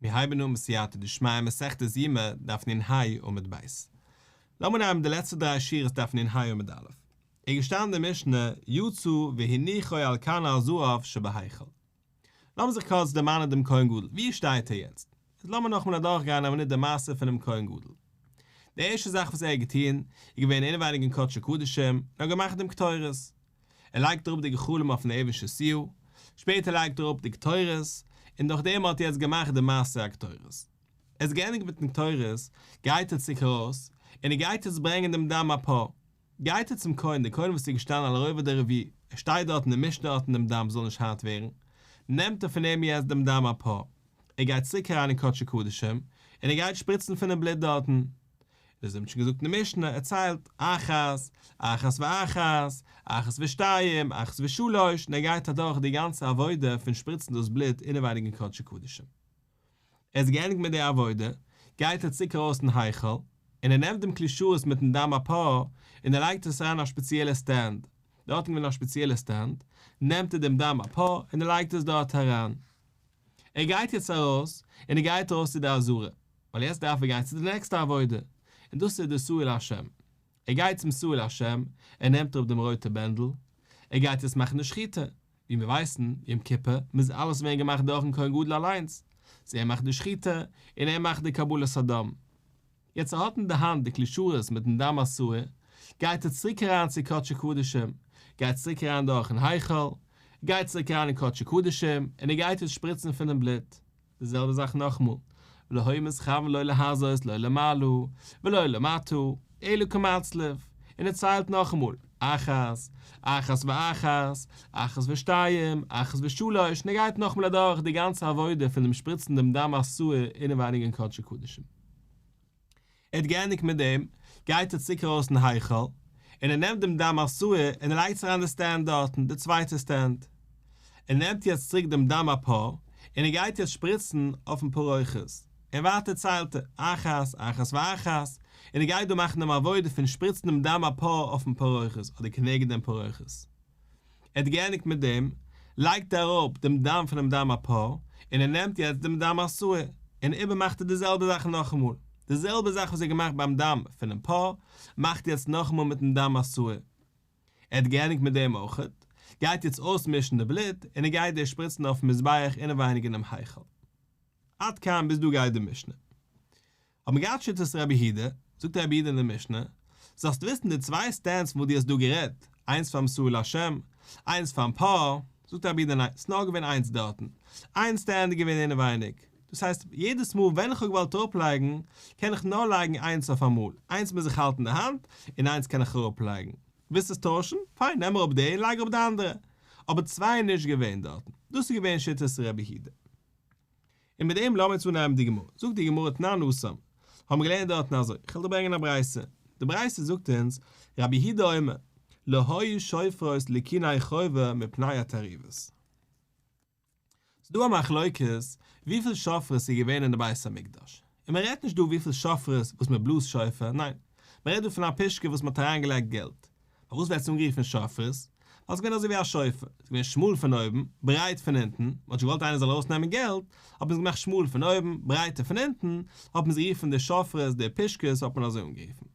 מיר הייבן אן בסייעתא דשמיא מסכת יומא דף נ"ה עמוד ב'. לאמיר נעמען די לעצטע דריי שורות דף נ"ה עמוד א'. איז געשטאנען אין די משנה יצא והניחו על כן הזהב שבהיכל. לאמיר זיך קורץ דערמאנען דעם כהן גדול, וואו שטייט ער יעצט? איז לאמיר נאכאמאל אדורכגיין א מינוט די מעשה פונעם כהן גדול. די ערשטע זאך וואס ער האט געטון, איז געווען אינעווייניג אין קדשי קדשים, און האט געמאכט דעם קטורת. ער לייגט אראפ די גחלים אויפן אבן שתיה, שפעטער לייגט ער אראפ די קטורת, און נאכדעם האט ער יעצט געמאכט די מעשה הקטורת. ער איז געענדיגט מיטן קטורת, גייט ער צוריק ארויס, און ער גייט יעצט ברענגען דעם דם הפר. גייט ער צום כהן, דער כהן וואס איז געשטאנען על הרובד הרביעי, ער שטייט דארטן און מישט דארטן דעם דם זאל נישט הארט ווערן, נעמט ער פון אים יעצט דעם דם הפר, ער גייט צוריק אריין אין קדשי קדשים, און ער גייט שפריצן פונעם בלוט דארטן. דאס האט מען שוין געזאגט אין די משנה, ער ציילט, אחת, אחת ואחת, אחת ושתיים, אחת ושלוש, און ער גייט אדורך די גאנצע עבודה פון שפריצן דאס בלוט אינעווייניג אין קדשי קדשים. ער איז געענדיגט מיט די עבודה, גייט ער צוריק ארויס אין היכל, און ער נעמט דעם כלי שרת מיטן דם הפר, און ער לייגט עס אריין אין א שפעציעלע stand, דארט איז געווען א שפעציעלע stand, נעמט ער דעם דם הפר און ער לייגט עס דארט אריין. ער גייט יעצט ארויס, און ער גייט ארויס צו די עזרה, ווייל יעצט דארף ער גיין צו די נעקסטע עבודה, און דאס איז די שעיר להשם. ער גייט צום שעיר להשם, ער נעמט אראפ דעם רויטע בענדל, ער גייט יעצט מאכן די שחיטה, ווי מיר ווייסן, יום כיפור מוז אלעס ווערן געמאכט דורכן כהן גדול אליינס, so ער מאכט די שחיטה, און ער מאכט די קבלת הדם. יעצט ער האט אין די האנט די כלי שרת מיטן דם השעיר, גייט ער צוריק אריין צו קדשי קדשים, גייט צוריק אריין דורכן היכל, גייט צוריק אריין אין קדשי קדשים, און ער גייט יעצט שפריצן פונעם בלוט. די זעלבע זאך נאכמאל, ולא היה מתכוין לא להזות לא למעלה ולא למטה, אלא כמצליף, און ער ציילט נאכאמאל, אחת, אחת ואחת, אחת ושתיים, אחת ושלוש, און ער גייט נאכאמאל אדורך די גאנצע עבודה פון דעם שפריצן דעם דם השעיר אינעווייניג אין קדשי קדשים. ער האט געענדיגט מיט דעם, גייט ער צוריק ארויס אין היכל, און ער נעמט דעם דם השעיר און ער לייגט עס אריין די stand דארטן, די צווייטע stand. ער נעמט יעצט צוריק דעם דם הפר, און ער גייט יעצט שפריצן אויפן פרוכת. און ווייטער ציילט ער, אחת, אחת ואחת, און ער גייט דא מאכן דעם עבודה פון שפריצן דעם דם הפר אויפן פרוכת, אדער כנגד דעם פרוכת. ער האט געענדיגט מיט דעם, לייגט ער אראפ דעם דם פונעם דם הפר, און ער נעמט יעצט דעם דם השעיר, און איבער מאכט ער די זעלבע זאך נאכאמאל, די זעלבע זאך וואס ער האט געמאכט ביים דם פונעם פר, מאכט ער יעצט נאכאמאל מיטן דם השעיר. ער האט געענדיגט מיט דעם אויכעט, גייט יעצט אויסמישן די בלוט, און ער גייט דאס שפריצן אויפן מזבח אינעווייניג אינעם היכל. עד כאן ביז דא גייט די משנה. האט מען געהאט שיטת רבי יהודה, זאגט רבי יהודה אין די משנה, זאלסט וויסן די צוויי stands פון וואס דו האסט דא גערעדט, איינס פארן שעיר להשם, איינס פארן פר, זאגט רבי יהודה ניין, ס'איז נאר געווען איינס דארטן, איין stand איז געווען אינעווייניג, דאס הייסט יעדעס מאל ווען איך האב געוואלט אראפלייגן, קען איך נאר לייגן איינס אויף אמאל, איינס מוז איך האלטן אין די האנט, און איינס קען איך אראפלייגן. ווילסט עס טוישן? פיין, נעם אראפ די און לייג אראפ די אנדערע. אבער צוויי איז נישט געווען דארטן. דאס איז געווען שיטת רבי יהודה. און מיט דעם לאמיר יעצט אנהייבן די גמרא. זאגט די גמרא תנן התם, האבן מיר געלערנט דארטן אזוי, איך וועל דיר ברענגען א ברייתא, די ברייתא זאגט אונז, רבי יהודה אומר, לא היו שופרות לקיני חובה מפני התערובות. ס'דא א מחלוקת וויפיל שופרות איז געווען אין די בית המקדש, און מען רעדט נישט דא וויפיל שופרות וואס מען בלאזט שופר, ניין, מען רעדט דא פון א פושקע וואס מען האט אריינגעלייגט געלט. פארוואס ווערט עס אנגערופן שופרות? ווייל ס'איז געווען אזוי ווי א שופר, ס'איז געווען שמאל פון אויבן, ברייט פון אונטן, מען האט נישט געוואלט איינער זאל ארויסנעמען געלט, האט מען עס געמאכט שמאל פון אויבן, ברייטער פון אונטן, האט מען עס גערופן די שופרות, די פושקעס האט מען אזוי אנגערופן.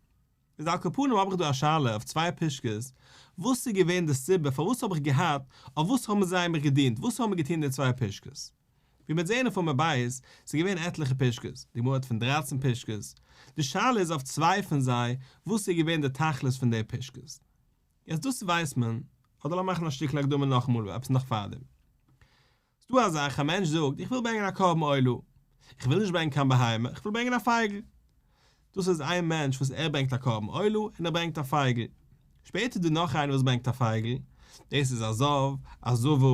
איז על כל פנים האב איך דא א שאלה אויף צוויי פושקעס, וואס איז געווען די סיבה פארוואס האב איך געהאט, אויף וואס האבן זיי מיך געדינט, וואס האבן געטון די צוויי פושקעס? ווי מ'וועט זעהן אויף עמוד ב', ס'איז געווען עטליכע פושקעס, די גמרא האט פון דרייצן פושקעס, די שאלה איז אויף צוויי פון זיי, וואס איז געווען די תכלית פון די פושקעס? יעצט דאס ווייסט מען, אדער לאמיר מאכן א שטיקל הקדמה נאכאמאל עפעס נאך פארדעם. ס'דא א זאך, א מענטש זאגט, איך וויל ברענגען א קרבן עולה, איך וויל נישט ברענגען קיין בהמה, איך וויל ברענגען א פייגל. דאס איז איין מענטש וואס ער ברענגט א קרבן עולה און ער ברענגט א פייגל. שפעטער איז דא נאך איינער וואס ברענגט א פייגל, דאס איז א זב, א זבה,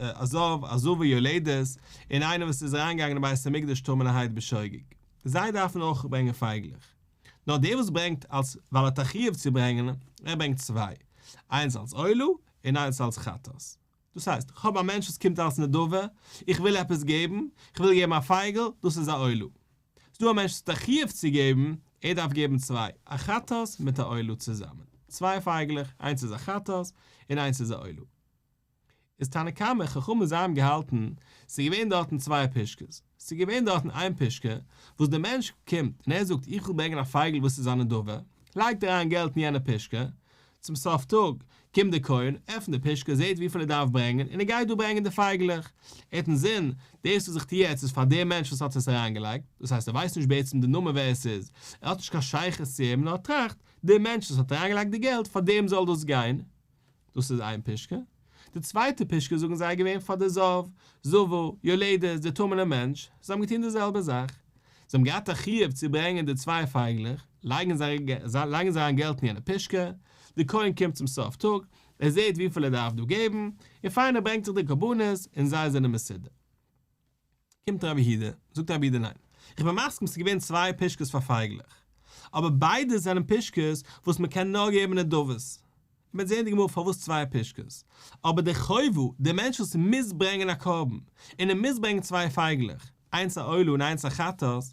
א זב, א זבה יולדת, און איינער וואס איז אריינגעגאנגען אין בית המקדש טמא'נערהייט בשוגג. זיי דארפן אויך ברענגען פייגלעך. נאר דער וואס ברענגט אלס ווייל ער האט א חיוב צו ברענגען, ער ברענגט צוויי, איינס אלס עולה און איינס אלס חטאת. דאס הייסט, איך האב א מענטש וואס קומט אלס נדבה, איך וויל עפעס געבן, איך וויל געבן א פייגל, דאס איז א עולה. ס'דא א מענטש וואס האט א חיוב צו געבן, ער דארף געבן צוויי, א חטאת מיט א עולה צוזאמען. צוויי פייגלעך, איינס איז א חטאת און איינס איז א עולה. איז תנא קמא, חכמים זיי האבן געהאלטן, ס'איז געווען דארטן צוויי פושקעס, ס'איז געווען דארטן איין פושקע, וואס דער מענטש קומט און ער זאגט איך וויל ברענגען א פייגל וואס איז א נדבה, לייגט ער אריין געלט אין יענע פושקע, צום סוף טאג קומט דער כהן, עפנט די פושקע, זעט וויפיל ער דארף ברענגען און ער גייט דא ברענגען די פייגלעך, ער האט אינזין, דאס וואס איך טו יעצט איז פאר דעם מענטש וואס האט עס אריינגעלייגט, דאס הייסט ער ווייסט נישט בעצם די נאמען ווער עס איז, ער האט נישט קיין שייכות צו אים נאר ער טראכט, דער מענטש וואס האט אריינגעלייגט די געלט פאר דעם זאל דאס גיין. דאס איז איין פושקע. די צווייטע פושקע זאגן זיי איז געווען פאר די זב, זבה, יולדת, די טמא'נע מענטש, זיי האבן געטון די זעלבע זאך. זיי האבן געהאט א חיוב צו ברענגען די צוויי פייגלעך, לייגן זיי לייגן זיי אריין געלט אין יענע פושקע, די כהן קומט צום סוף טאג, ער זעט וויפיל ער דארף דא געבן, און פיין ער ברענגט זיך די קרבנות, און זיי זענען מסודר. קומט רבי יהודה, זאגט רבי יהודה ניין, איך בין מסכים ס'איז געווען צוויי פושקעס פאר פייגלעך, אבער ביידע זענען פושקעס וואס מען קען נאר געבן נדבות, מ'וועט זען אין די גמרא פארוואס צוויי פושקעס, אבער דער חובה, דער מענטש וואס מוז ברענגען א קרבן, און ער מוז ברענגען צוויי פייגלעך, איינס א עולה און איינס א חטאת,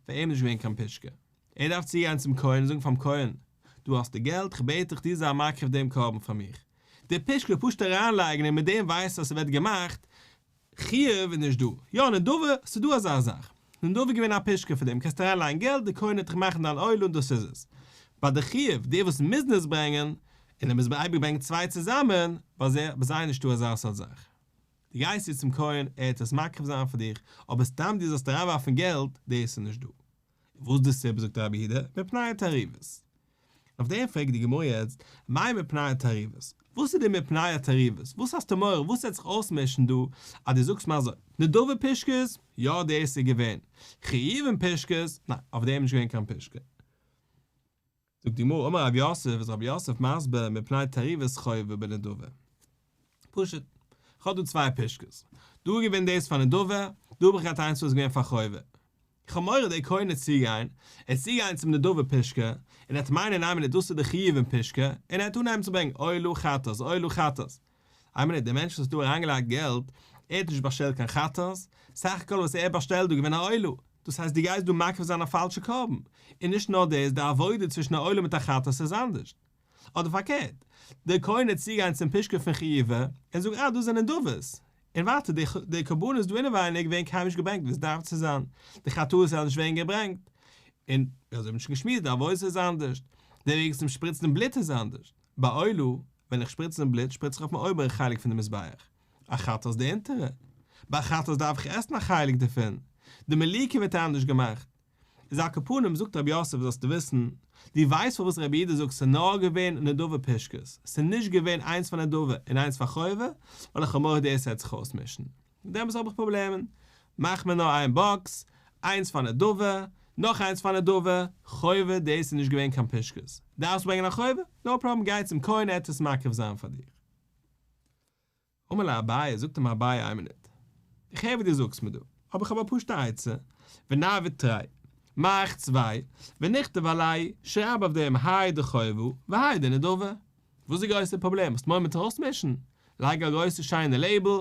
פאר אים איז נישט געווען קיין פושקע, ער דארף צוגיין צום כהן און זאגן פאר'ן כהן, דא האסטו געלט, כ'בעט דיך דו זיי מקריב דעם קרבן פאר מיך, די פושקע פשוט אריינלייגן און מיט דעם ווייסט אז ס'ווערט געמאכט, חיוב איז נישט דא. יא נדבה, ס'איז דא אזא זאך. נדבה איז געווען א פושקע פאר דעם, קענסט אריין לייגן געלט, די כהן וועט דיך מאכן דיין עולה און דאס איז עס. ביי די חיוב, די וואס מוזן עס ברענגען, און ער מוז אייביג ברענגען צוויי צוזאמען, ביי זיי ביי זיי איז נישטא אזא סארט זאך. דו גייסט צו צום כהן, ער וועט עס מקריב זיין פאר דיך, אבער סתם דו זאלסט אריינווארפן געלט, דאס איז נישט דא. וואס די סיבה זאגט רבי יהודה, מפני התערובת. אויף דעם פרעגט די גמרא יעצט, מאי מפני התערובת? וואס איז די מפני התערובת? וואס האסטו מורא? וואס וועט זיך אויסמישן דא אז דו זאגסט מיר אזוי, נדבה פושקעס, יא דאס איז געווען, חיובים פושקעס, ניין, אויף דעם איז נישט געווען קיין פושקע. זאגט די גמרא, אמר רב יוסף, איז רב יוסף מסביר, מפני תערובת חובה בנדבה. פשוט, כ'האב דא צוויי פושקעס. דא איז געווען דאס פאר נדבה, דא האב איך געהאט איינס וואס איז געווען פאר חובה. איך האב מורא דער כהן וועט צוגיין, ער וועט צוגיין צום נדבה פושקע, און ער וועט מיינען איין מינוט דאס איז די חיובים פושקע, און ער וועט אנהייבן צו ברענגען עולה חטאת עולה חטאת. איין מינוט, דער מענטש וואס האט דא אריינגעלייגט געלט, ער האט נישט באשטעלט קיין חטאת, סך הכל וואס ער האט באשטעלט דא געווען א עולה, דאס הייסט דו גייסט דא מקריב זיין א פאלשע קרבן, און נישט נאר דאס, די עבודה צווישן א עולה מיט א חטאת איז אנדערש. אדער פארקערט, דער כהן וועט צוגיין צום פושקע פון חיובים און זאגן אה דאס זענען נדבות, און ווייטער די די קרבנות דא אינעווייניג ווערן קיינמאל נישט געברענגט ווי עס דארף צו זיין, די חטאות וועלן נישט ווערן געברענגט, און ווי אזוי מ'האט שוין געשמועסט די עבודה איז אנדערש, די וועג צום שפריצן בלוט איז אנדערש, ביי עולה, ווען איך שפריץ דעם בלוט שפריץ איך אויפן אויבערע חלק פון די מזבח, א חטאת די אונטערע, ביי חטאת דארף איך עסן א חלק דערפון, די מליקה ווערט אנדערש געמאכט. איז על כל פנים זאגט רב יוסף זאלסטו וויסן, דו ווייסט פארוואס רבי יהודה זאגט ס'איז נאר געווען נדבה פושקעס, ס'איז נישט געווען איינס פאר נדבה און איינס פאר חובה, ווייל איך האב מורא דאס העט זיך אויסמישן, מיט דעם האב איך פראבלעמען, מאך מיר נאר איין באקס, איינס פאר נדבה, נאך איינס פאר נדבה, חובה דאס איז נישט געווען קיין פושקעס, דארפסט ברענגען א חובה, נאו פראבלעם גיי צום כהן ער העט עס מקריב זיין פאר דיר. אמר ליה אביי, זאגט אים אביי איין מינוט, איך הער ווי דו זאגסט מיר דא, אבער איך האב א פשוטע עצה, ונעביד תרי, מאך צוויי, ונכתוב עלייהו, שרייב אויף דעם האי דחובה והאי דנדבה. וואס איז די גרויסע פראבלעם? האסט מורא מ'וועט אויסמישן? לייג א גרויסע שיינע לעיבל,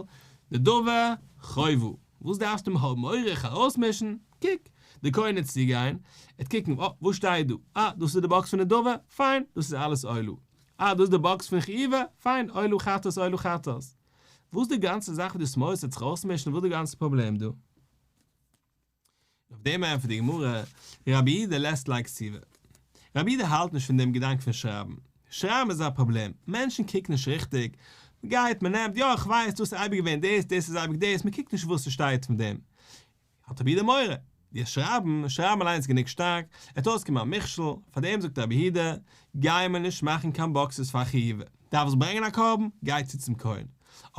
נדבה, חובה. וואס דארפסטו האבן מורא איך וועל אויסמישן? קוק, די כהן וועט צוגיין, ער וועט קוקן, אה, וואס שטייט דא? אה, דאס איז די באקס פון נדבה, פיין, דאס איז אלעס עולה. אה, דאס איז די באקס פון חיובה? פיין, עולה חטאת עולה חטאת. וואס די גאנצע זאך וואס דו האסט מורא ס'וועט זיך אויסמישן, וואס די גאנצע פראבלעם דא? און אויף דעם ענטפערט די גמרא, רבי יהודה לית ליה כתיבה. רבי יהודה האלט נישט פון דעם געדאנק פון שרייבן. שרייבן איז א פראבלעם, מענטשן קוקן נישט ריכטיג, מ'גייט, מ'נעמט, יא איך ווייס, דאס איז אייביג געווען דאס, דאס איז אייביג דאס, מ'קוקט נישט וואס ס'שטייט פון דעם. האט רבי יהודה מורא, די שרייבן, שרייבן אליינס גענוג שטארק, עט אויסקומען א מכשול, פאר דעם זאגט רבי יהודה, גיי מיר נישט מאכן קיין באקסעס פאר חיובה, דארפסט ברענגען א קרבן, גיי צו צום כהן,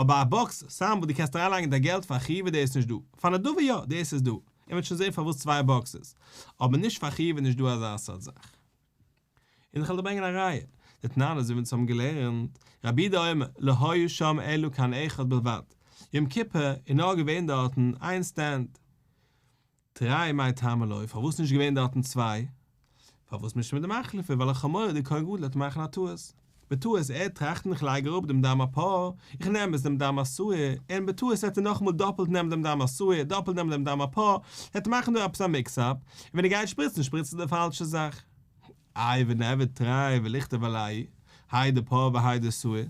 אבער א באקס סתם וואס דו קענסט אריינלייגן דיין געלט פאר חיובה דאס איז נישט דא, פאר נדבה יא, דאס איז דא, און מ'וועט שוין זען פארוואס צוויי באקסעס, אבער נישט פאר חיובה נישט דא אזא סארט זאך. און איך וועל דיר ברענגען א ראיה, דתנן אזוי ווי אונז האבן געלערנט, רבי יהודה אומר, לא היה שם אלא כן אחד בלבד, יום כיפור איז נאר געווען דארטן איין סטענד, תרי מאי טעמא לא, פארוואס נישט געווען דארטן צוויי? פארוואס משום דמיחלפי, ווייל איך האב מורא די כהן גדול וועט מאכן א טעות, בטעות ער וועט טראכטן איך לייג אראפ דעם דם הפר, איך נעם עס דעם דם השעיר, און בטעות וועט ער נאכאמאל דאפלט נעמען דעם דם השעיר, דאפלט נעמען דעם דם הפר, ער וועט מאכן דא עפעס א מיקס אפ, און ווען ער גייט שפריצן שפריצט ער די פאלשע זאך. איי ונעביד תרי וליכתוב עלייהו, האי דפר והאי דשעיר.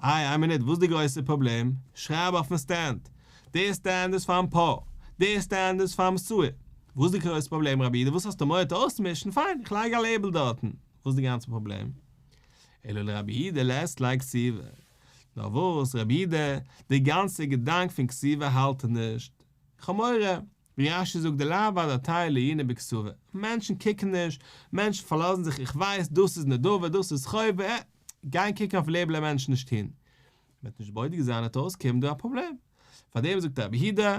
איי איין מינוט, וואס איז די גרויסע פראבלעם? שרייב אויפן stand, די stand איז פארן פר, די stand איז פארן שעיר. וואס איז די גרויסע פראבלעם רבי יהודה? וואס האסטו מורא אויסמישן? פיין, איך לייג א label דארטן. וואס איז די גאנצע פראבלעם? אלא לרבי יהודה לית ליה כתיבה. נאר וואס, רבי יהודה, די גאנצע געדאנק פון כתיבה האלט ער נישט. איך האב מורא, ווי רש"י זאגט דלאו אדעתייהו לעיוני בכתבא, מענטשן קוקן נישט, מענטשן פארלאזן זיך איך ווייס דאס איז נדבה דאס איז חובה, אה, גיין קוקן אויף label מענטשן נישט טון. מ'וועט נישט בודק זיין וועט אויסקומען דא א פראבלעם. פארדעם זאגט רבי יהודה,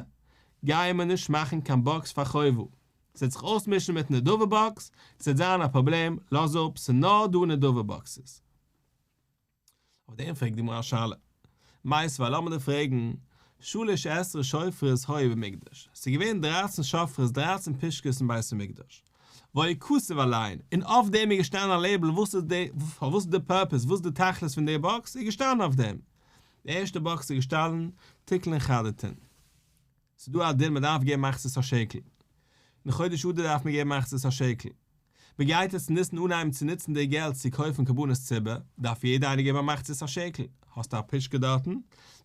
גייען מיר נישט מאכן קיין box פאר חובה. ס'וועט זיך אויסמישן מיטן נדבה box, ס'וועט זיין א פראבלעם, לאז אפ, ס'נאר דא נדבה boxes. אויף דעם פרעגט די גמרא א שאלה. מיתיבי, לאמיר דיר פרעגן, שלש עשרה שופרות היו במקדש, ס'איז געווען דרייצן שופרות, דרייצן פושקעס אין בית המקדש, והיה כתוב עליהן, און אויף דעם איז געשטאנען א label וואס איז די, וואס איז די purpose, וואס איז די תכלית פון די box, איז געשטאנען אויף דעם. די ערשטע box איז געשטאנען, תקלין חדתין. ס'איז דא א דין מען דארף געבן מחצית השקל. אין חודש אדר דארף מען געבן מחצית השקל. מען גייט יעצט ניסן אנהייבן צו נוצן די געלט צו קויפן קרבנות ציבור, דארף יעדער איינער געבן א מחצית השקל. האסטו א פושקע דארטן?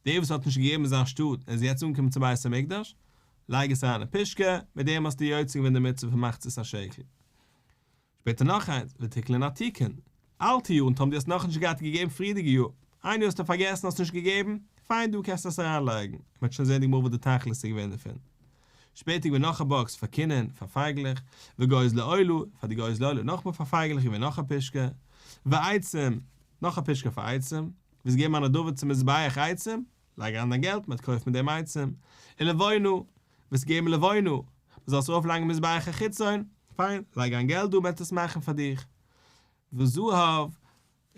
דער וואס האט נישט געגעבן אין זיין שטאט און איז יעצט אנגעקומען צום בית המקדש, לייג עס אריין אין פושקע, מיט דעם האסטו יוצא געווען די מצוה פון מחצית השקל. שפעטער נאך איינס, ותקלין עתיקין. אלטע יארן טאמער דו האסט נאכנישט געהאט געגעבן פריערדיגע יאר, איין יאר האסטו פארגעסן האסט נישט געגעבן, פיין דא קענסטו עס אריינלייגן, מען וועט שוין זען די גמרא וואס די תכלית איז געווען דערפון. שפעטער געווען נאך א box פאר קינין, פאר פייגלעך, וגוזלי עולה, פאר די גוזלי עולה נאכמאל פאר פייגלעך געווען נאך א פושקע, ועצים, נאך א פושקע פאר עצים, ווילסט געבן א נדבה צום מזבח עצים, לייג אריין דיין געלט, מען וועט קויפן מיט דעם עצים, ולבונה, ווילסט געבן לבונה, מען זאל עס ארויף לייגן מזבח החיצון, פיין, לייג אריין געלט דא, מען וועט עס מאכן פאר דיך. וזהב,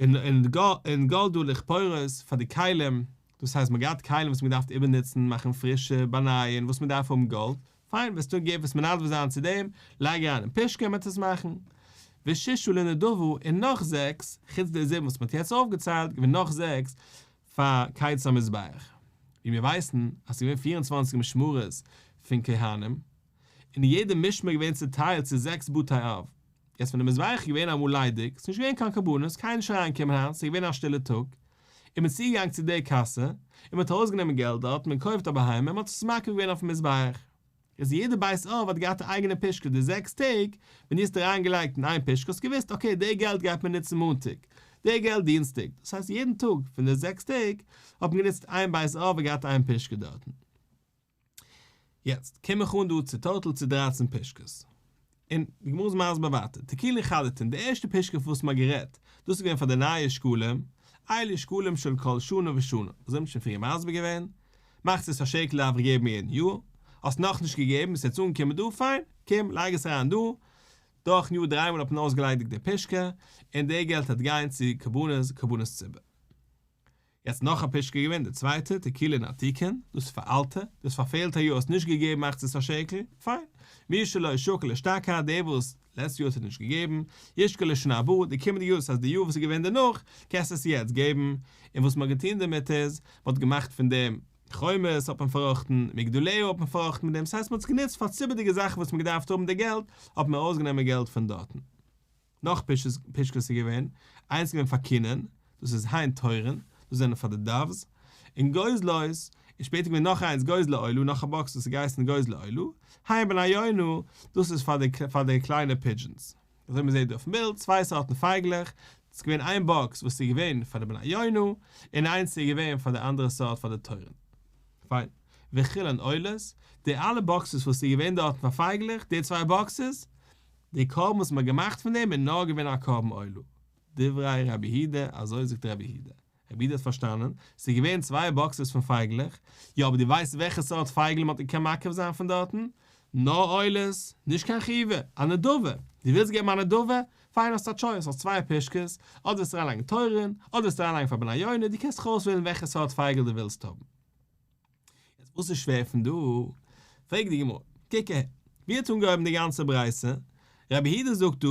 און גאלד דא לכפורות פאר די כלים, דאס הייסט מען געהאט כלים וואס מען געדארפט איבערנוצן, מאכן פרישע, באנייען, וואס מען דארף האבן גאלד, פיין, וועסטו געבן וועסט מנדב זיין צו דעם, לייג אריין אין פושקע מען וועט עס מאכן. וששה לנדבה, און נאך זעקס, חוץ די זיבן וואס מען האט יעצט אויפגעציילט, געווען נאך זעקס פאר קיץ המזבח. ווי מיר ווייסן אז ס'איז געווען 24 משמרות פון כהנים, און יעדע משמר איז געווען צוטיילט צו זעקס בתי אב. יעצט ווען די מזבח איז געווען אמאל ליידיג, ס'איז נישט געווען קיין קרבנות, קיינער נישט אריינגעקומען היינט, ס'איז געווען א שטילע טאג, איז מען צוגעגאנגען צו די קאסע, און מען האט ארויסגענומען געלט דארט, מען קויפט א בהמה, און מען האט עס מקריב געווען אויפן מזבח. איז יעדע בית אב האט געהאט א אייגענע פושקע די זעקס טעג, ווען דו האסט אריין געלייגט אין איין פושקע האסטו געוואוסט okay די געלט גייט מען נוצן מאנטאג, די געלט דינסטאג, דאס הייסט יעדן טאג פון די זעקס טעג האט מען גענוצט איין בית אב האט געהאט איין פושקע דארטן. יעצט קום איך אן דא צו total צו דרייצן פושקעס. און די גמרא איז מסביר ווייטער, תקילין חדתין, די ערשטע פושקע פון וואס מ'האט גערעדט, דאס איז געווען פאר די נייע שקלים, אלו שקלים של כל שנה ושנה, אזוי האט מען שוין פריער מסביר געווען, מחצית השקל דארף איך געבן יעדן יאר, האסט נאכנישט געגעבן, ביסט יעצט אנגעקומען דא, פיין, קום, לייג עס אריין דא, דורכן יאר דריי מאל האט מען אויסגעליידיגט די פושקע, און די געלט וועט גיין צו קרבנות, קרבנות ציבור. יעצט נאך א פושקע געווען די צווייטע, תקילין עתיקין, דאס איז פאר אלטע, דאס פארפעלט א יאר האסט נישט געגעבן מחצית השקל, פיין, מי שלא שקל אשתקד, דער וואס לעצט יאר האט ער נישט געגעבן, ישקול לשנה הבאה, די קומענדיגע יאר, דאס הייסט די יאר וואס איז געווען דערנאך, קענסט עס יעצט געבן, און וואס מען האט געטון דערמיט איז, מען האט געמאכט פון דעם חומות האט מען פארראכטן, מגדליה האט מען פארראכטן מיט דעם, ס'הייסט מען האט עס גענוצט פאר ציבור'דיגע זאכן וואס מען האט געדארפט האבן די געלט, האט מען ארויסגענומען געלט פון דארטן. נאך פושקעס איז געווען, איינס איז געווען פאר קינין, דאס איז הן תורין, דאס זענען פאר די doves, און גוזלות, און שפעטער געווען נאך איינס גוזלי עולה, נאך א box וואס איז געהייסן גוזלי עולה, הן בני יונה, דאס איז פאר די פאר די קליינע pigeons. אזוי מען זעט דא אויפן בילד, צוויי סארטן פייגלעך, ס'איז געווען איין box וואס איז געווען פאר די בני יונה, און איינס איז געווען פאר די אנדערע סארט פאר די תורין. פיין. וכולן עולות, די אלע boxes וואס איז געווען דארטן פאר פייגלעך, די צוויי boxes, די קרבן וואס מ'האט געמאכט פון דעם איז נאר געווען א קרבן עולה. דברי רבי יהודה, אזוי זאגט רבי יהודה. רבי יהודה האט פארשטאנען, ס'איז געווען צוויי boxes פון פייגלעך, יא אבער דו ווייסט וועלכע סארט פייגל מ'האט געקענט מקריב זיין פון דארטן? נאר עולות, נישט קיין חיבה, א נדבה. דו ווילסט געבן א נדבה? פיין האסט א choice, האסט צוויי פושקעס, אדער וועסטו אריינלייגן תורין, אדער וועסטו אריינלייגן פאר בני יונה, דו קענסט זיך אויסוועלן וועלכע סארט פייגל דו ווילסט האבן. יעצט וואס איז שווער פון דא? פרעגט די גמרא, קוק אהער, ווי האט אנגעהויבן די גאנצע ברייתא? רבי יהודה זאגט דא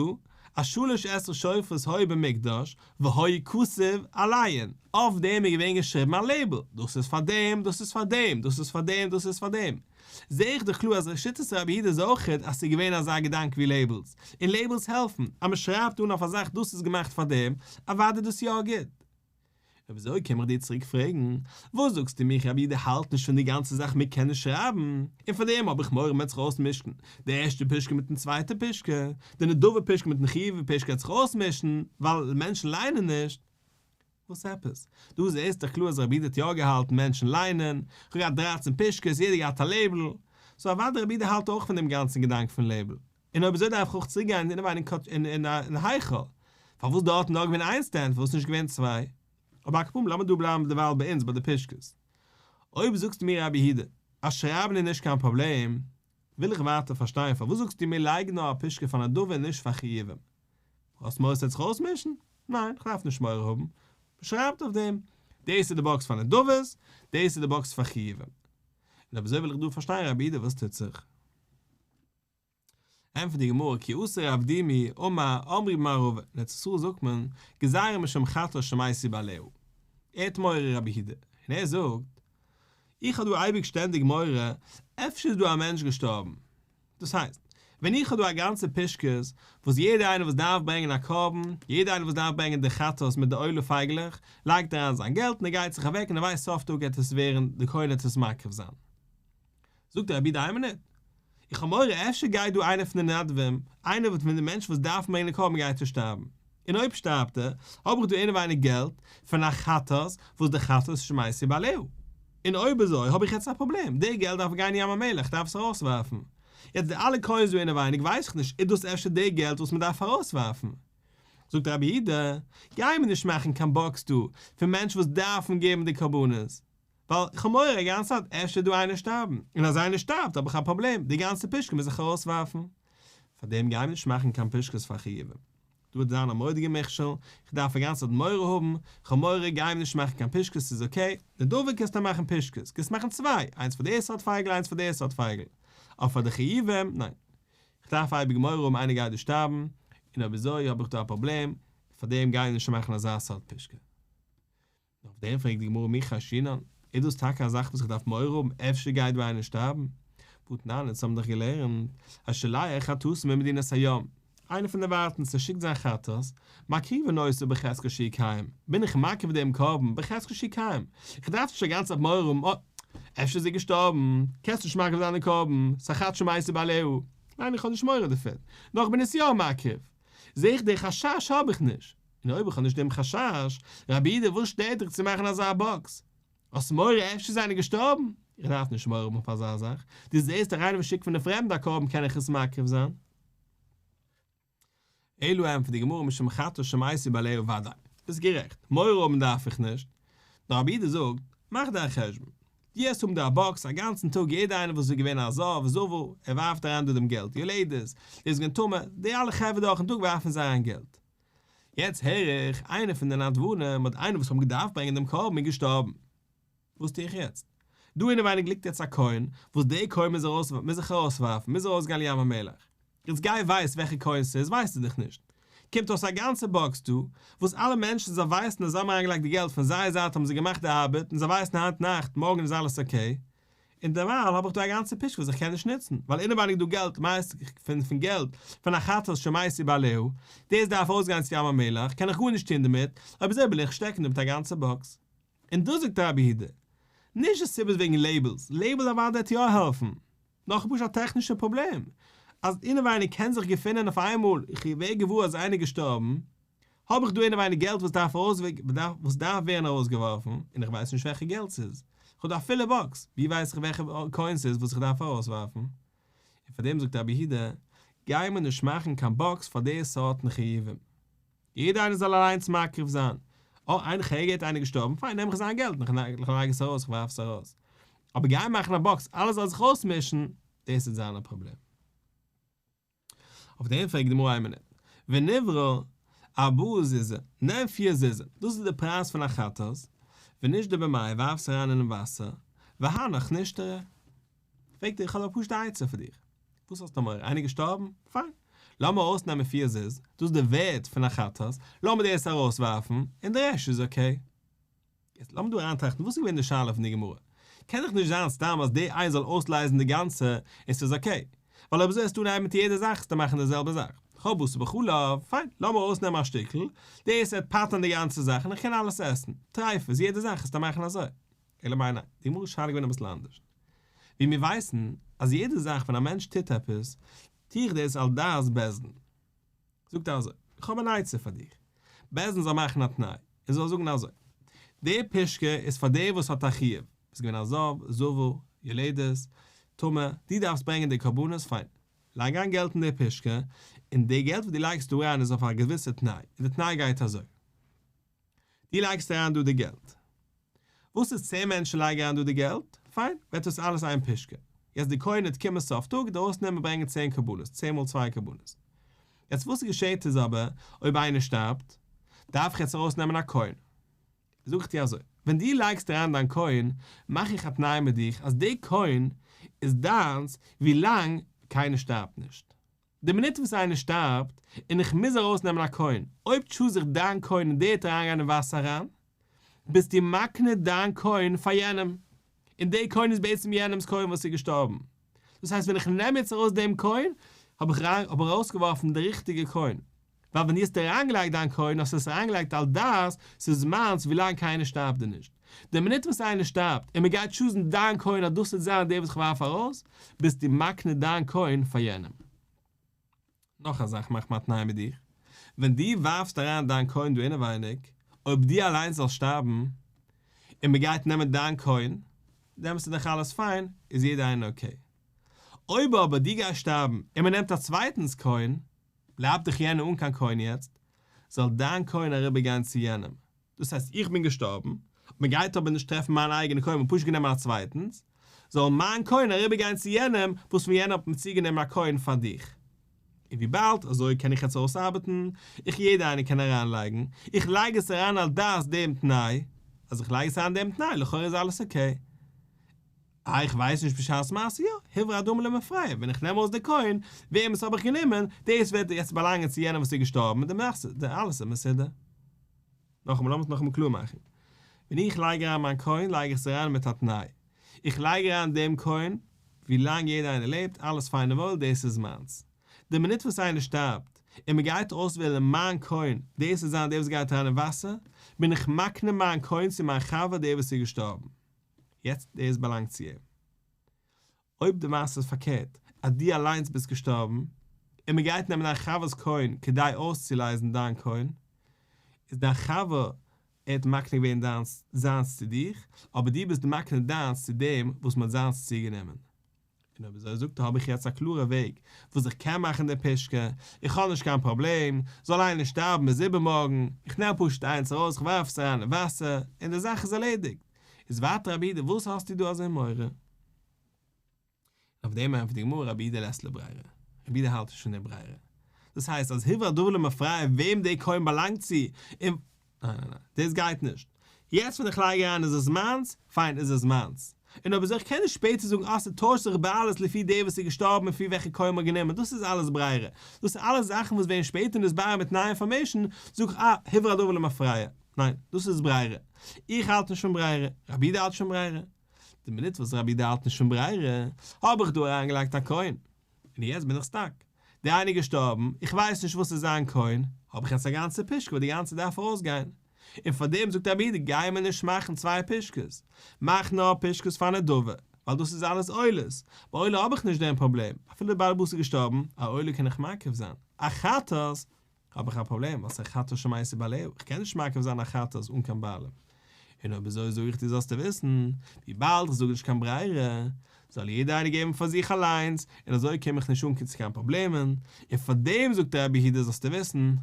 אז שלש עשרה שופרות היו במקדש והיה כתוב עליהן, אויף דעם איז געווען געשריבן א label, דאס איז פאר דעם, דאס איז פאר דעם, דאס איז פאר דעם, דאס איז פאר דעם. זע איך דאך קלאר אז שיטת רבי יהודה איז אויכעט אז ס'איז געווען אזא געדאנק ווי labels, און labels העלפן, אז מ'שרייבט אן אויף א זאך דאס איז געמאכט פאר דעם, אוודאי דאס יא גוט. אויב אזוי קום איך דיר צוריק פרעגן, וואס זאגסטו מיך רבי יהודה האלט נישט פון די גאנצע זאך מען קען נישט שרייבן, און פאר דעם האב איך מורא מ'וועט זיך אויסמישן די ערשטע פושקע מיטן צווייטע פושקע, די נדבה פושקע מיטן חיוב פושקע וועט זיך אויסמישן, ווייל מענטשן ליינען נישט. וואס עפעס? דו זעסט דאך קלאר אז רבי יהודה האט יא געהאלטן מענטשן ליינען, כ'האב געהאט דרייצן פושקעס, יעדער געהאט א label, so אוודאי רבי יהודה האלט אויך פון דעם גאנצן געדאנק פון label. און אויב אזוי דארף איך אויך צוריק גיין אינעווייניג אין היכל, פארוואס דארט נאר געווען איין stand פארוואס נישט געווען צוויי? אבער על כל פנים לאמיר דא בלייבן דערווייל ביי אונז ביי די פושקעס. אויב זאגסטו מיר רבי יהודה אז שרייבן איז נישט קיין פראבלעם, וויל איך ווייטער פארשטיין פארוואס זאגסטו מיר לייג נאר א פושקע פאר נדבה און נישט פאר חיובים? האסט מורא ס'וועט זיך אויסמישן? ניין, כ'דארף נישט מורא האבן. מ'שרייבט אויף דעם, דאס איז די box פאר נדבות, דאס איז די box פאר חיובים. און אויב אזוי וויל איך דא פארשטיין רבי יהודה וואס טוט זיך? ענטפערט די גמרא כי אתא רב דימי אמר אמרי במערבא, אין ארץ ישראל זאגט מען גזירה משום חטאת שמתו בעליה. ער האט מורא רבי יהודה, און ער זאגט, איך האב דא אייביג שטענדיג מורא, אפשר איז דא א מענטש געשטארבן. דאס הייסט, ווען איך האב דא א גאנצע פושקעס, וואס יעדער איינער וואס דארף ברענגען א קרבן, יעדער איינער וואס דארף ברענגען די חטאת מיט די עולה פייגלעך, לייגט אריין זיין געלט און ער גייט זיך אוועק און ער ווייסט סוף טאג גייט עס ווערן, די כהן וועט עס מקריב זיין. זאגט רבי יהודה איין מינוט, איך האב מורא אפשר גייט דא איינער פון די נדבים, איינער פון די מענטשן וואס דארפן ברענגען די קרבן גייט צו שטארבן, און אויב שטארבט ער, האב איך דא אינעווייניג געלט פון א חטאת וואס די חטאת איז שמתו בעליה, און אויב אזוי האב איך יעצט א פראבלעם, די געלט דארף גיין אין ים המלח, איך דארף עס ארויסווארפן, יעצט די אלע coins דא אינעווייניג ווייס איך נישט, איז דאס אפשר די געלט וואס מען דארף ארויסווארפן? זאגט רבי יהודה, גיי מיר נישט מאכן קיין box דא פון מענטשן וואס דארפן געבן די קרבנות, ווייל איך האב מורא א גאנצע צייט אפשר איז דא איינער שטארבן, און אז איינער שטארבט האב איך א פראבלעם, די גאנצע פושקע מוז איך ארויסווארפן. פאר דעם גיי מיר נישט מאכן קיין פושקעס פאר חיובים. דא וועט זיין א מורא'דיגע מכשול, איך דארף א גאנצע צייט מורא האבן, איך האב מורא, גיי מיר נישט מאכן קיין פושקעס ס'איז okay, נדבה קענסטו מאכן פושקעס, קענסט מאכן צוויי, איינס פאר די סארט פייגל איינס פאר די סארט פייגל, אבער פאר די חיובים, ניין. איך דארף אייביג מורא האבן איינער גייט דא שטארבן, און אויב אזוי האב איך דא א פראבלעם, פאר דעם גיי מיר נישט מאכן אזא סארט פושקע. אויף דעם פרעגט די גמרא מי חיישינן, איז דאס טאקע א זאך וואס איך דארף מורא האבן אפשר גייט דא איינער שטארבן? והתנן, אונז האבן דאך געלערנט, השולח חטאתו ממדינת הים, איינער פון די ווייטנס ער שיקט זיין חטאת, מקריבין אותו בחזקת שהוא קיים, בין איך מקריב דעם קרבן בחזקת שהוא קיים, איך דארף נישט א גאנצע צייט מורא האבן, אוי, אפשר איז ער געשטארבן, קענסט נישט מקריב זיין די קרבן, ס'איז א חטאת שמתו בעליה, ניין איך האב נישט מורא דערפון, נאר איך בין עס יא מקריב, זע איך די חשש האב איך נישט. און אויב איך האב נישט דעם חשש, רבי יהודה וואס שטערט דיך צו מאכן אזא box? האסט מורא אפשר זענען געשטארבן? איך דארף נישט מורא האבן פאר אזא זאך, דו זעסט דאך איינער וואס שיקט פון די פרעמד א קרבן קען איך עס מקריב זיין. אלא ענטפערט די גמרא משום חטאת שמתו בעליה ודאי, ביסט גערעכט, מורא האבן דארף איך נישט, נאר רבי יהודה זאגט, מאך דיין חשבון, דו וועסט האבן דא א box א גאנצן טאג יעדער איינער וואס איז געווען א זב וזבה, ער ווארפט אריין דא דעם געלט, יולדת, דאס איז געווען טמא, די אלע חברה דורכן טאג ווארפן זיי אריין געלט. יעצט הער איך, איינער פון די נדבנים אדער איינער וואס האבן געדארפט ברענגען דעם קרבן איז געשטארבן. וואס טו איך יעצט? דא אינעווייניג ליגט יעצט א coin, וואס דער coin מוז ארויס, מוז איך ארויסווארפן, מוז ארויסגיין לים המלח. יעצט גיי ווייס וועלכע coin ס'איז, ווייסטו דאך נישט. קומט אויס א גאנצע box דא, וואס אלע מענטשן זיי ווייסן אז זיי האבן אריינגעלייגט די געלט פון זייער זייט האבן זיי געמאכט די ארבעט און זיי ווייסן היינט נאכט, מארגן איז אלעס okay. און דערווייל האב איך דא א גאנצע פושקע וואס איך קען נישט נוצן, ווייל אינעווייניג דא געלט מייסט פון פון געלט פון א חטאת שמתו בעליה, דאס דארף אויסגיין צו ים המלח, קען איך גארנישט טון דערמיט, אויב אזוי בין איך שטעקן דא מיט א גאנצע box. און דאס זאגט רבי יהודה, נישט די סיבה איז וועגן labels, label אוודאי וועט יא העלפן, נאר פשוט א טעכנישע פראבלעם, אז אינעווייניג קען זיך געפינען אויף איינמאל, איך ווער געוואר אז איינער איז געשטארבן, האב איך דא אינעווייניג געלט וואס דארף ארויס וואס דארף ווערן ארויסגעווארפן, און איך ווייס נישט וועלכע געלט ס'איז. איך האב דא א פילע box, ווי ווייס איך וועלכע coin ס'איז וואס איך דארף ארויסווארפן? און פאר דעם זאגט רבי יהודה, גיי מיר נישט מאכן קיין box פאר די סארטן חיובים. יעדער איינער זאל אליינס מקריב זיין. אה, איין חגא איינער געשטארבן, פיין נעם איך זיין געלט און איך לייג עס ארויס, איך ווארף עס ארויס. אבער גיי מאכן א box אלעס זאל זיך אויסמישן, דאס וועט זיין א פראבלעם. אויף דעם פרעגט די גמרא איין מינוט, ונברור ארבעה זוזי, נעם פיר זוזים, דאס איז די פרייז פון א חטאת, ונישדי במיא ווארף עס אריין אינעם וואסער, והנך נשתרי. פרעגט ער איך האב א פשוטע עצה פאר דיר, וואס האסטו מורא, איינער געשטארבן? פיין, לאמיר ארויסנעמען פיר זוז, דאס איז די ווערד פון א חטאת, לאמיר דאס ארויסווארפן, און די רעשט איז okay. יעצט לאמיר דא אריינטראכטן וואס איז געווען די שאלה פון די גמרא? קען דאך נישט זיין סתם אז דער איינער זאל אויסלייזן די גאנצע און ס'איז okay, ווייל אויב אזוי וועסטו אנהייבן מיט יעדע זאך וועסטו מאכן די זעלבע זאך. כ'האב בשר בחלב, פיין, לאמיר ארויסנעמען א שטיקל, דאס וועט פטר'ן די גאנצע זאך און איך קען אלעס עסן. טריפות, יעדע זאך וועסטו מאכן אזוי. אלא מאי ניין, די גמרא שאלה געווען אביסל אנדערש. ווי מיר ווייסן אז יעדע זאך ווען א מענטש טוט עפעס, טו איך דאס על דעת בית דין. זאגט ער אזוי, איך האב אן עצה פאר דיך, בית דין זאל מאכן א תנאי, און זאל זאגן אזוי, די פושקע איז פאר דער וואס האט א חיוב, ביסט געווען א זב, זבה, יולדת, טמא, דו דארפסט ברענגען די קרבנות, פיין, לייג אריין געלט אין די פושקע, און די געלט וואס דו לייגסט דא אריין איז אויף א געוויסע תנאי, און די תנאי גייט אזוי. דו לייגסט אריין דא די געלט. וואס איז צען מענטשן לייגן אריין דא די געלט, פיין, ווערט דאס אלעס איין פושקע. יעצט די כהן וועט קומען סוף טאג און ארויסנעמען ברענגען צען קרבנות, צען מאל צוויי קרבנות. יעצט וואס געשעט איז אבער אויב איינער שטארבט, דארף איך יעצט ארויסנעמען א כהן. זאג איך דיר אזוי, ווען דו לייגסט אריין דיין כהן, מאך איך א תנאי מיט דיך אז די כהן איז דיינס ווי לאנג קיינער שטארבט נישט. די מינוט וואס איינער שטארבט און איך מוז ארויסנעמען א כהן, אויב טשוז איך דיין כהן און דער וועט אריינגיין אין וואסער אריין, ביסטו מקנה דיין כהן פאר יענעם, און דער כהן איז בעצם יענעמ'ס כהן וואס איז געשטארבן. דאס הייסט ווען איך נעם יעצט ארויס דעם כהן, האב איך ארויסגעווארפן די ריכטיגע כהן. ווייל ווען דו האסט אריינגעלייגט דיין כהן האסטו עס אריינגעלייגט על דעת ס'איז מיינס ווילאנג קיינער שטארבט דיר נישט. די מינוט וואס איינער שטארבט און מ'גייט טשוזן דיין כהן אז דאס וועט זיין דער וואס כ'ווארף ארויס, ביסטו מקנה דיין כהן פאר יענעם. נאך א זאך מאך מיר א תנאי מיט דיך, ווען דו ווארפסט אריין דיין כהן דא אינעווייניג, אויב דו אליינס זאלסט שטארבן, און מ'גייט נעמען דיין כהן, דעמאלטס איז דאך אלעס פיין, איז יעדער איינער אקעי. אויב אבער דו גייסט שטארבן און מ'נעמט א צווייטנס כהן, בלייבט דאך יענער אן קיין כהן יעצט, זאל דיין כהן אריבער גיין צו יענעם. דאס הייסט איך בין געשטארבן, מען גייט אבער נישט טרעפן מיין אייגענע כהן, מען האט פשוט גענומען א צווייטנס, זאל מיין כהן אריבער גיין צו יענעם, וואס פון יענעם האט מען צוגענומען א כהן פאר דיך. און וויבאלד אזוי קען איך יעצט אויסארבעטן, איך יעדער איינער קען אריינלייגן, איך לייג עס אריין על דעת דעם תנאי, אז איך לייג עס אריין דעם תנאי לכאורה איז אלעס אקעי. אה איך ווייס נישט בשעת מעשה יא, הוברר הדבר למפרע, ווען איך נעם ארויס די כהן, וועמענס האב איך גענומען, דאס וועט יעצט באלאנגען צו יענעם וואס איז געשטארבן, די מעשה, די אלעס איז מסודר. נאכאמאל לאמיר עס נאכאמאל קלאר מאכן. ווען איך לייג אריין מיין כהן לייג איך עס אריין מיט א תנאי. איך לייג אריין דעם כהן, ווי לאנג יעדער איינער לעבט, אלעס פיין און וואויל, דאס איז מיינס. די מינוט וואס איינער שטארבט, און מען גייט אויסוועלן מיין כהן, דאס וועט זיין דער וואס גייט אריין אין וואסער, בין איך מקנה מיין כהן צו מיין חבר דער וואס איז געשטארבן. יעצט דאס באלאנגט צו אים. אויב די מעשה איז פארקערט, אז דו אליינס ביסט געשטארבן, און מען גייט נעמען דיין חבר'ס כהן כדי אויסצולייזן דיין כהן, איז דיין חבר ער האט מקנה געווען דיינס זיינס צו דיך, אבער דו ביסט מקנה דיינס צו דעם וואס מען האט זיינס צוגענומען. און אויב אזוי זאגט ער האב איך יעצט א קלארע וועג וואס איך קען מאכן די פושקע, איך האב נישט קיין פראבלעם, זאל איינער שטארבן ביז איבערמארגן, איך נעם פשוט איינס ארויס איך ווארף עס אריין אין וואסער, און די זאך איז ערלעדיגט. איז ווייטער רבי יהודה וואס האסטו דא אזוי מורא? און אויף דעם ענטפערט די גמרא רבי יהודה לית ליה ברירה, רבי יהודה האלט נישט פון די ברירה, דאס הייסט אז הוברר הדבר למפרע וועם די כהן באלאנגט צו, און ניין ניין ניין, דאס גייט נישט. יעצט ווען איך לייג אריין איז עס מיינס, פיין איז עס מיינס. און אויב אזוי איך קען נישט שפעטער זאגן אה ס'טוישט זיך בעלות לפי דער וואס איז געשטארבן און לפי וועלכע כהן מ'האט גענומען, דאס איז אלעס ברירה. דאס איז אלעס זאכן וואס ווערן שפעטער נתברר מיט נייע אינפארמעישן, זאג איך אה, הוברר הדבר למפרע. ניין, דאס איז ברירה. איך האלט נישט פון ברירה. רבי יהודה האלט נישט פון ברירה. די מינוט וואס רבי יהודה האלט נישט פון ברירה, האב איך דא אריינגעלייגט א כהן. און יעצט בין איך סטאק. דער איינער איז געשטארבן, איך ווייס נישט וואס איז זיין כהן, האב איך יעצט א גאנצע פושקע וואס די גאנצע דארף ארויסגיין. און פאר דעם זאגט רבי יהודה גיי מיר נישט מאכן צוויי פושקעס, מאך נאר פושקעס פאר נדבה, ווייל דאס איז אלעס עולות, ביי עולה האב איך נישט דעם פראבלעם, אפילו די בעל הבית איז געשטארבן, א עולה קען איך מקריב זיין, א חטאת האב איך א פראבלעם ווייל ס'איז חטאת שמתו בעליה, איך קען נישט מקריב זיין א חטאת אן קיין בעלים. און אויב אזוי זאג איך דיר זאלסטו וויסן, וויבאלד איך זאג נישט קיין ברירה, זאל יעדער איינער געבן פאר זיך אליינס, און אזוי קום איך נישט אן צו קיין פראבלעמען, און פאר דעם זאגט רבי יהודה זאלסטו וויסן,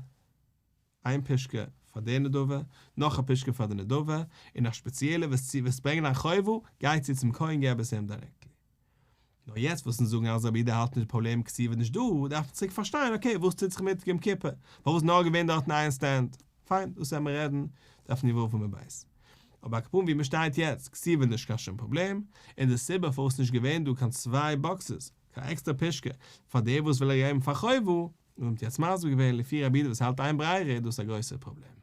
איין פושקע פאר די נדבה, נאך א פושקע פאר די נדבה, און א שפעציעלע וואס וועסט ברענגען א חובה, גיי צו צום כהן געב עס אים דירעקטלי. נאר יעצט וואס אונז זאגן אז רבי יהודה האלט נישט פראבלעם כתיבה איז נישט דא, דארף מען צוריק פארשטיין אקעי וואס טוט זיך מיט יום כיפור, פארוואס נאר געווען דארטן איין סטענד, פיין דאס וועלן מיר רעדן דף נ"ו עמוד ב'. אבער על כל פנים ווי מען שטייט יעצט, כתיבה איז נישט קיין שום פראבלעם, און די סיבה פארוואס נישט געווען דא קיין צוויי באקסעס, קיין עקסטערע פושקע, פאר דער וואס וויל געבן פאר חובה, און מ'האט יעצט מסביר געווען לפי רבי יהודה וואס האלט אין ברירה איז דאס א גרויסער פראבלעם.